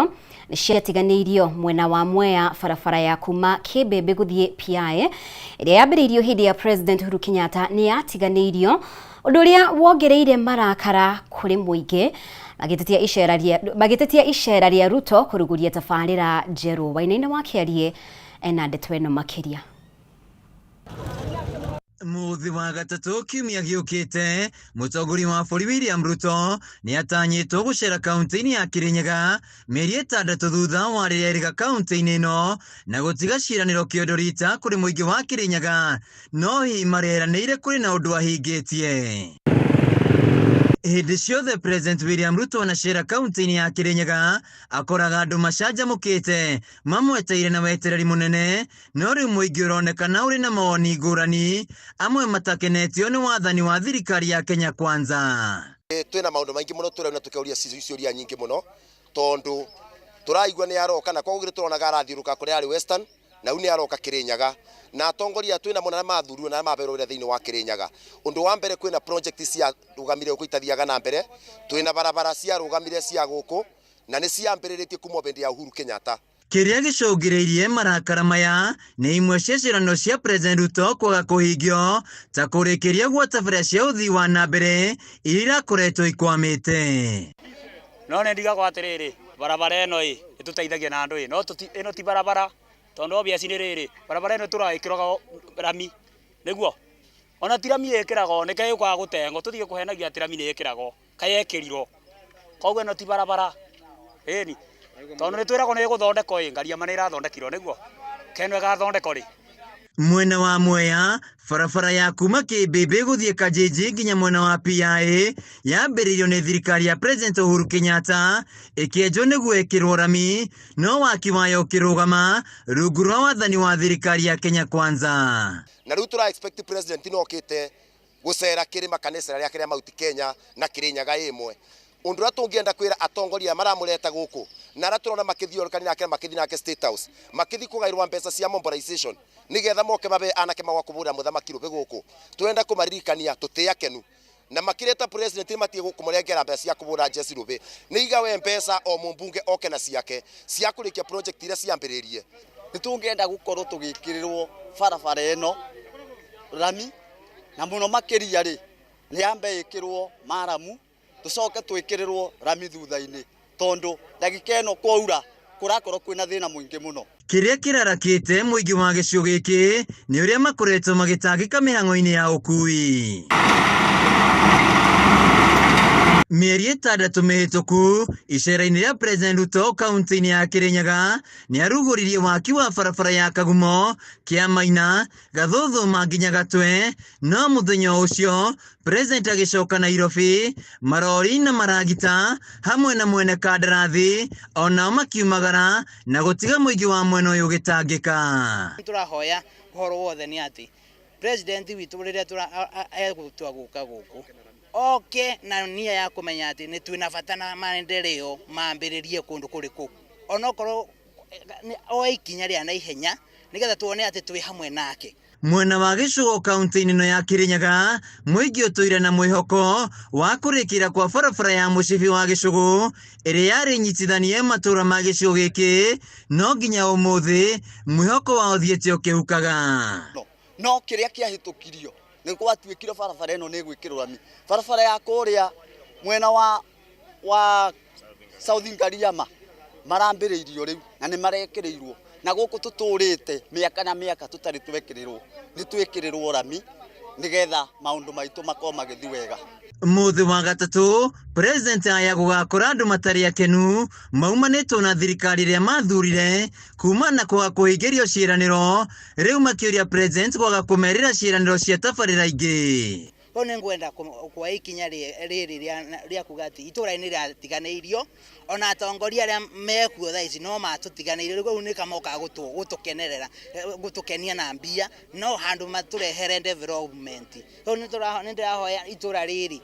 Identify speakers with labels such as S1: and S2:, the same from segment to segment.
S1: Nĩ ciatiganĩirio mwena wa Mwea barabara ya kuma Kĩmbĩmbĩ gũthiĩ Piae ĩrĩa yambĩrĩirio hĩndĩ ya President Uhuru Kenyatta nĩ yatiganĩirio, ũndũ ũrĩa wongereire marakara kũrĩ mũingĩ magĩtetia icera rĩa Ruto kũrugũria tabarĩra njerũ. Wainaina wa Kĩarie ena ndeto ĩno makĩria.
S2: Mũthĩ wa gatatũ kiumia gĩũkĩte, mũtongoria wa bũrũri William Ruto nĩ atanyĩtwo gũcera kaunti-inĩ ya Kirinyaga, mĩeri 6 thutha wa rĩrĩa erĩga kaunti-inĩ ĩno na gũtiga ciĩranĩro kĩondo rita kũrĩ mũingĩ wa Kirinyaga, no hihi mareranĩire kũrĩ na ũndũ ahingĩtie. Hĩndĩ ciothe President William Ruto anacera kaunti-inĩ ya Kirinyaga, akoraga andũ macanjamũkĩte mamweteire na wetereri mũnene, no rĩu mũingĩ ũronekana ũrĩ na mawoni ngũrani, amwe matakenetio nĩ wathani wa thirikari ya Kenya Kwanza.
S3: Twĩna maũndũ maingĩ mũno tũrauga, tũkĩũria ciũria nyingĩ mũno, tondũ tũraigua nĩ aroka na koguo tũronaga arathiũrũka kũrĩa arĩ Western, na rĩu nĩ aroka Kirinyaga, na atongoria twĩna mũno arĩa mathurirwo na arĩa mabeirwo wĩra thĩinĩ wa Kirinyaga. Ũndũ wa mbere, kwĩna project ciarũgamire gũkũ itathiaga na mbere, twĩna barabara ciarũgamire cia gũkũ na nĩ ciambĩrĩrĩtie kuma hĩndĩ ya Uhuru Kenyatta.
S2: Kĩrĩa gĩcũngĩrĩirie marakara maya nĩ imwe cia ciĩranĩro cia President Ruto kwaga kũhingio, ta kũrĩkĩria gwa tabarĩra cia ũthii wa na mbere iria irakoretwo ikwamĩte.
S4: No nĩ ndigagwo atĩrĩrĩ, barabara ĩno ĩ ĩtũteithagia na andũ ĩ no ĩno ti barabara, tondũ obvious nĩ rĩrĩ, barabara ĩno tũraĩkĩraga rami nĩguo ona ti rami ĩkĩragwo, nĩ kaĩ gũtengwo tũtige kũhenagia atĩ rami nĩ ĩkĩragwo, kaĩ ĩkĩrirwo. Koguo ĩno ti barabara, ĩni tondũ nĩ twĩragwo nĩ ĩgũthondekwo, ĩ Ngariama nĩ ĩrathondekirwo, nĩguo keno ĩgathondekwo rĩ?
S2: Mwena wa Mwea, barabara ya kuma Kĩmbĩmbĩ gũthiĩ Kajĩnji nginya mwena wa PIA yambĩrĩirio nĩ thirikari ya President Uhuru Kenyatta, ĩkĩenjwo nĩguo ĩkĩrwo rami, no waki wayo ũkĩrũgama rungu rwa wathani wa thirikari ya Kenya Kwanza.
S3: Na rĩu tũra expect president no okĩte gũcera kĩrĩma kana icera rĩake rĩa Mount Kenya na Kirinyaga ĩmwe. Ũndũ ũrĩa tũngĩenda kwĩra atongoria aya maramũreta gũkũ na arĩa tũrona makĩthiũrũrũkania nake, makĩthiĩ nake State House, makĩthiĩ kũgaĩrwo mbeca cia mobilization nĩgetha moke mabe anake magwa kũbũrĩra mũthamaki rũbĩ gũkũ, tũrenda kũmaririkania tũtĩ akenu na makĩreta president nĩ matige kũmũrengera mbeca cia kũbũra njeci rũbĩ, nĩ igawe mbeca o mũmbunge oke na ciake cia kũrĩkia project iria ciambĩrĩrie.
S5: Nĩ tũngĩenda gũkorwo tũgĩkĩrĩrwo barabara ĩno rami, na mũno makĩria rĩ, nĩ yambe ĩkĩrwo maramu, tũcoke twĩkĩrĩrwo rami thutha-inĩ, tondũ ndagĩka ĩno kwaura kũrakorwo kwĩna thĩna mũingĩ mũno.
S2: Kĩrĩa kĩrarakĩte mũingĩ wa gĩcigo gĩkĩ nĩ ũrĩa makoretwo magĩtangĩka mĩhang'o-inĩ ya ũkui. Mĩeri 6 mĩhĩtũku, icera-inĩ rĩa President Ruto kaunti-inĩ ya Kirinyaga, nĩ arugũririe waki wa barabara ya Kagumo, Kĩamaina, Gathũthũma nginya Gatwe, no mũthenya ũcio President agĩcoka Nairobi, marori na maragita hamwe na mwene kandarathi onao makiumagara na gũtiga mũingĩ wa mwena ũyũ ũgĩtangĩka.
S6: Tũrahoya ũhoro wothe nĩ atĩ president witũ rĩrĩa egũtua gũka gũkũ, oke na nia ya kũmenya atĩ nĩ twĩna bata na maendeleo mambĩrĩrie kũndũ kũrĩkũ, onokorwo oe ikinya rĩa naihenya nĩgetha tuone atĩ twĩ hamwe nake.
S2: Mwena wa Gĩcũgo kaunti-inĩ ĩno ya Kirinyaga, mũingĩ ũtũire na mwĩhoko wa kũrĩkĩra kwa barabara ya mũcibi wa Gĩcũgũ ĩrĩa yarĩ nyitithanie matũũra ma gĩcigo gĩkĩ, no nginya ũmũthĩ mwĩhoko wao ũthiĩte ũkĩhukaga.
S5: No kĩrĩa kĩahĩtũkirio nĩ gwatuĩkire barabara ĩno nĩ ĩgwĩkĩrwo rami, barabara ya kũrĩa mwena wa South Ngariama marambĩrĩirio rĩu na nĩ marekĩrĩirwo, na gũkũ tũtũrĩte mĩaka na mĩaka tũtarĩ twekĩrĩrwo, nĩ twĩkĩrĩrwo rami nĩgetha maũndũ maitũ makorwo magĩthiĩ wega.
S2: Mũthĩ wa gatatũ President aya gũgakora andũ matarĩ akenu maumanĩtwo na thirikari ĩrĩa mathurire kuma na kwaga kũhingĩrio ciĩranĩro, rĩu makĩũria President kwaga kũmerĩra ciĩranĩro cia tabarĩra ingĩ.
S6: Koguo nĩ ngwenda kuoya ikinya rĩrĩ rĩa kuga atĩ itũũra nĩ rĩatiganĩirio, ona atongoria arĩa mekuo thaa ici no matũtiganĩirie. Rĩu nĩ kamokaga gũtũkenerera, gũtũkenia na mbia, no handũ matũrehere development. Koguo nĩ ndĩrahoya itũũra rĩrĩ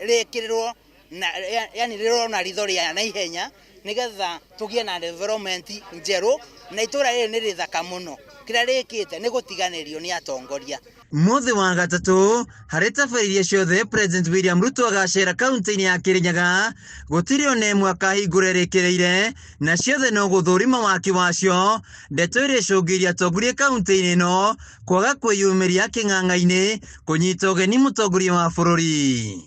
S6: rĩkĩrĩrwo na yani rĩrorwo na ritho rĩa naihenya nĩgetha tũgĩe na development njerũ, na itũũra rĩrĩ nĩ rĩthaka mũno, kĩrĩa rĩkĩte nĩ gũtiganĩrio nĩ atongoria.
S2: Mũthĩ wa gatatũ harĩ tabarĩra iria ciothe President William Ruto agacera kaunti-inĩ ya Kirinyaga gũtirĩ ona ĩmwe akahingũra ĩrĩkĩrĩire na ciothe no gũthũrima waki wacio, ndeto ĩrĩa ĩcũngĩrĩirie atongoria kaunti-inĩ ĩno kwaga kwĩyumĩria kĩng'ang'a-inĩ kũnyita ũgeni mũtongoria wa bũrũri.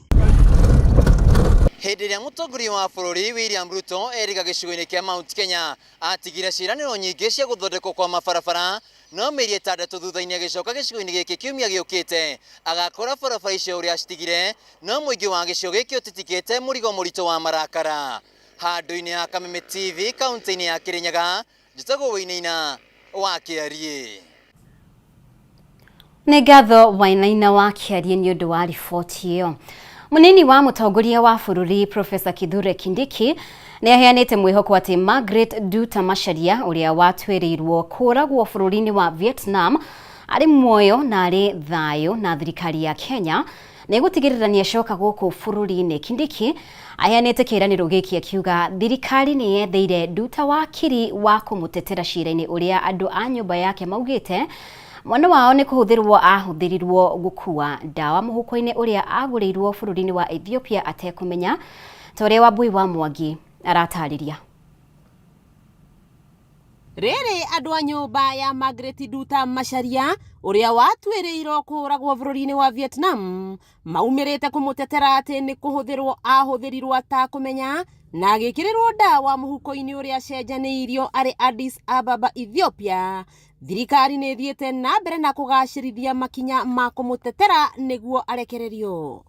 S2: Hĩndĩ ĩrĩa mũtongoria wa bũrũri William Ruto eriga gĩcigo-inĩ kĩa Mount Kenya atigire ciĩranĩro nyingĩ cia gũthondekwo kwa mabarabara, no mĩeri 6 thutha-inĩ agĩcoka gĩcigo-inĩ gĩkĩ kiumia gĩũkĩte agakora barabara icio ũrĩa acitigire, no mũingĩ wa gĩcigo gĩkĩ ũtitikĩte mũrigo mũritũ wa marakara. Handũ-inĩ ha Kameme TV kaunti-inĩ ya Kirinyaga, njĩtagwo Wainaina wa Kĩariĩ.
S1: Nĩ ngatho Wainaina wa Kĩariĩ nĩ ũndũ wa riboti ĩyo. Mũnini wa mũtongoria wa bũrũri Professor Kithure Kindiki nĩ aheanĩte mwĩhoko atĩ Margaret Nduta Macharia ũrĩa watuĩrĩirwo kũũragwo bũrũri-inĩ wa Vietnam arĩ muoyo na arĩ thayũ na thirikari ya Kenya nĩ ĩgũtigĩrĩra nĩ acoka gũkũ bũrũri-inĩ. Kindiki aheanĩte kĩĩranĩro gĩkĩ akiuga thirikari nĩ yetheire Nduta wakiri wa kũmũtetera cira-inĩ ũrĩa andũ a nyũmba yake maugĩte mwana wao nĩ kũhũthĩrwo ahũthĩrirwo gũkua ndawa mũhuko-inĩ ũrĩa agũrĩirwo bũrũri-inĩ wa Ethiopia atekũmenya, ta ũrĩa Wambui wa Mwangi aratarĩria.
S7: Rĩrĩ andũ a nyũmba ya Margaret Nduta Macharia ũrĩa watuĩrĩirwo kũũragwo bũrũri-inĩ wa Vietnam maumĩrĩte kũmũtetera atĩ nĩ kũhũthĩrwo ahũthĩrirwo atakũmenya na agĩkĩrĩrwo ndawa mũhuko-inĩ ũrĩa acenjanĩirio arĩ Addis Ababa, Ethiopia. Thirikari nĩ ĩthiĩte na mbere na kũgacĩrithia makinya ma kũmũtetera nĩguo arekererio.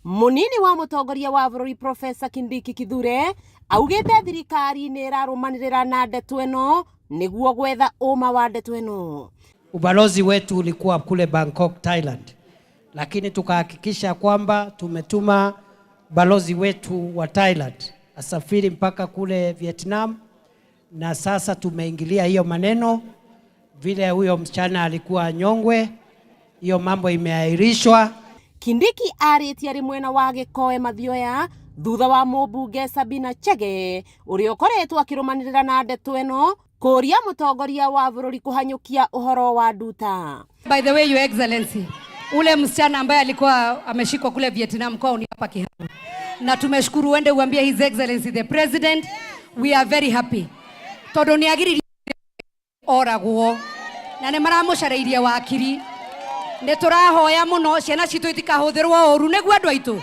S7: Mũnini wa mũtongoria wa bũrũri Professor Kindiki Kithure augĩte thirikari nĩ ĩrarũmanĩrĩra na ndeto ĩno nĩguo gwetha ũma wa ndeto ĩno.
S8: Ubalozi wetu ulikuwa kule Bangkok, Thailand, lakini tukahakikisha kwamba tumetuma balozi wetu wa Thailand asafiri mpaka kule Vietnam, na sasa tumeingilia hiyo maneno. Vile huyo msichana alikuwa nyongwe, hiyo mambo imeahirishwa.
S7: Kindiki arĩtie arĩ mwena wa Gĩkoe Mathioya thutha wa mũmbunge Sabina Chege ũrĩa ũkoretwo akĩrũmanĩrĩra na ndeto ĩno kũria mũtongoria wa bũrũri kũhanyũkia ũhoro wa Nduta.
S9: By the way, Your Excellency, ule msichana ambaye alikuwa ameshikwa kule Vietnam kwao ni hapa Kiharu, na tumeshukuru. Uende uambie His Excellency the President we are very happy tondu ni agiririe oragwo na nĩ maramũcarĩirie wakiri. Nĩ tũrahoya mũno ciana citũ itikahũthĩrwo ũru nĩguo andũ aitũ.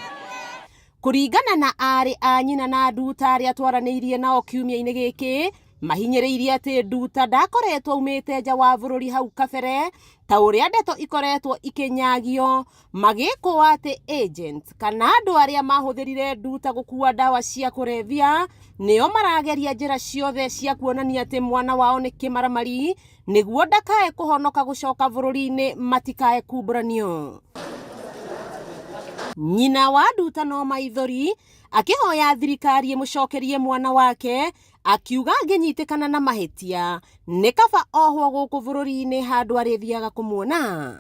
S7: Kũringana na aarĩ a nyina na Nduta arĩa twaranĩirie nao kiumia-inĩ gĩkĩ, mahinyĩrĩirie atĩ Nduta ndakoretwo aumĩte nja wa bũrũri hau kabere ta ũrĩa ndeto ikoretwo ikĩnyagio, magĩkũa atĩ agent kana andũ arĩa mahũthĩrire Nduta gũkua ndawa cia kũrebia nĩo marageria njĩra ciothe cia kuonania atĩ mwana wao nĩ kĩmaramari nĩguo ndakae kũhonoka gũcoka bũrũri-inĩ matikae kumbũranio. Nyina wa Nduta no maithori akĩhoya thirikari ĩmũcokerie mwana wake, akiuga angĩnyitĩkana na mahĩtia nĩ kaba ohwo gũkũ bũrũri-inĩ handũ arĩthiaga kũmuona.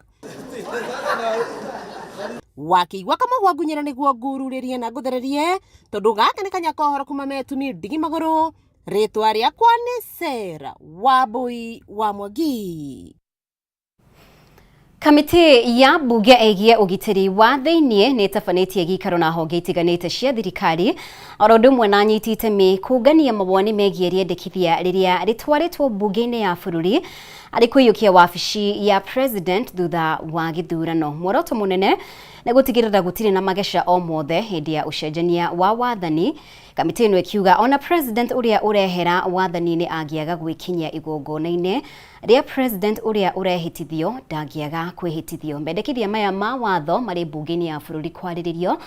S7: Wakĩigua kamũgwa ngunyĩra nĩguo ngururĩrie na ngũthererie tondũ gaka nĩ kanya kohoro kuma metumi ndigi magũrũ. Rĩtwa rĩakwa nĩ Sarah Wambui wa Mwangi.
S1: Kamĩtĩ ya mbunge ĩgiĩ ũgitĩri wa thĩiniĩ nĩ ĩtabanĩtie gĩikaro na honge itiganĩte cia thirikari oro ũndũ ũmwe na anyiti itemi kũngania mawoni megiĩ rĩendekithia rĩrĩa rĩtwarĩtwo mbunge-inĩ ya bũrũri arĩ kũiyũkia wabici ya president thutha wa gĩthurano. Muoroto mũnene nĩ gũtigĩrĩra gũtirĩ na mageca o mothe hĩndĩ ya ũcenjania wa wathani. Kamĩtĩ ĩno ĩkiuga ona president ũrĩa ũrehera wathani-inĩ angĩaga gwĩkinyia igongona-inĩ rĩa president ũrĩa ũrehĩtithio ndangĩaga kwĩhĩtithio. Mendekithia maya ma watho marĩ mbunge-inĩ ya bũrũri kwarĩrĩrio.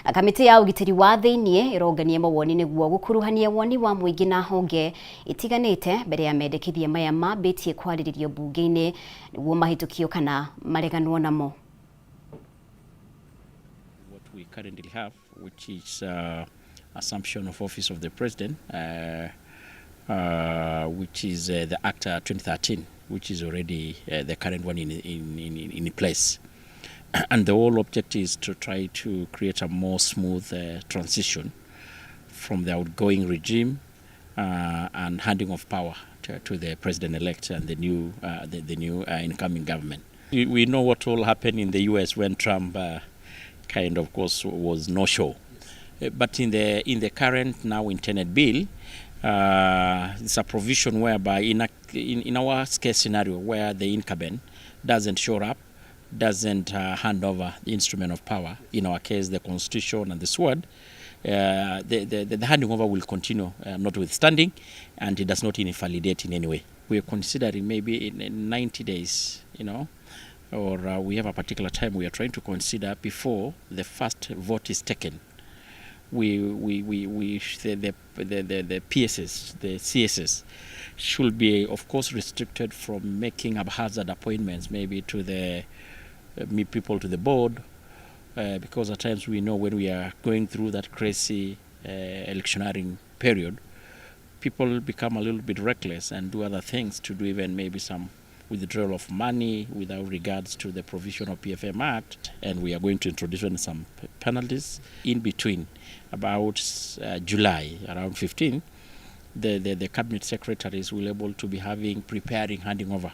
S1: Kamĩtĩ ya ũgitĩri wa thĩiniĩ ĩrongania mawoni nĩguo gũkuruhania woni wa mũingĩ na honge itiganĩte mbere ya mendekithia maya mambĩtie kwarĩrĩrio mbunge-inĩ nĩguo mahĩtũkio kana mareganwo namo.
S10: What we currently have, which is assumption of office of the president, which is the Act 2013, which is already the current one in place. And the whole object is to try to create a more smooth transition from the outgoing regime and handing of power to the president-elect and the new incoming government. We know what will happen in the US when Trump kind of course was no show. But in the current now intended bill, it's a provision whereby in our case scenario where the incumbent doesn't show up, doesn't hand over the instrument of power, in our case the constitution and the sword, the handing over will continue notwithstanding, and it does not invalidate in any way. We are considering maybe in 90 days, or we have a particular time we are trying to consider before the first vote is taken. We the PSs, the CSs, should be, of course, restricted from making haphazard appointments, maybe to the people to the board, because at times we know when we are going through that crazy electioneering period, people become a little bit reckless and do other things to do even maybe some withdrawal of money without regards to the provision of PFM Act, and we are going to introduce some penalties in between. About July, around 15, the cabinet secretaries will able to be having preparing handing over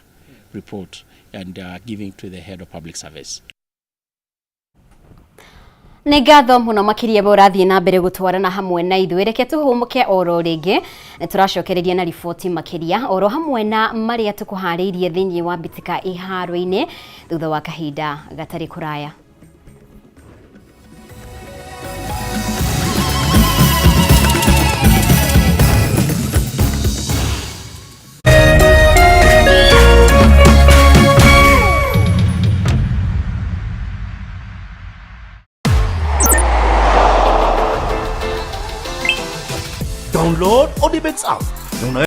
S10: report and giving to the head of public service.
S1: Nĩ ngatho mũno makĩria we ũrathiĩ na mbere gũtwarana hamwe na ithuĩ. Reke tũhũmũke oro rĩngĩ, tũracokereria na riboti makĩria oro hamwe na marĩa tũkũharĩirie thĩinĩ wa mbitika iharo-inĩ thutha wa kahinda gatarĩ kũraya.
S11: Download Odibets app.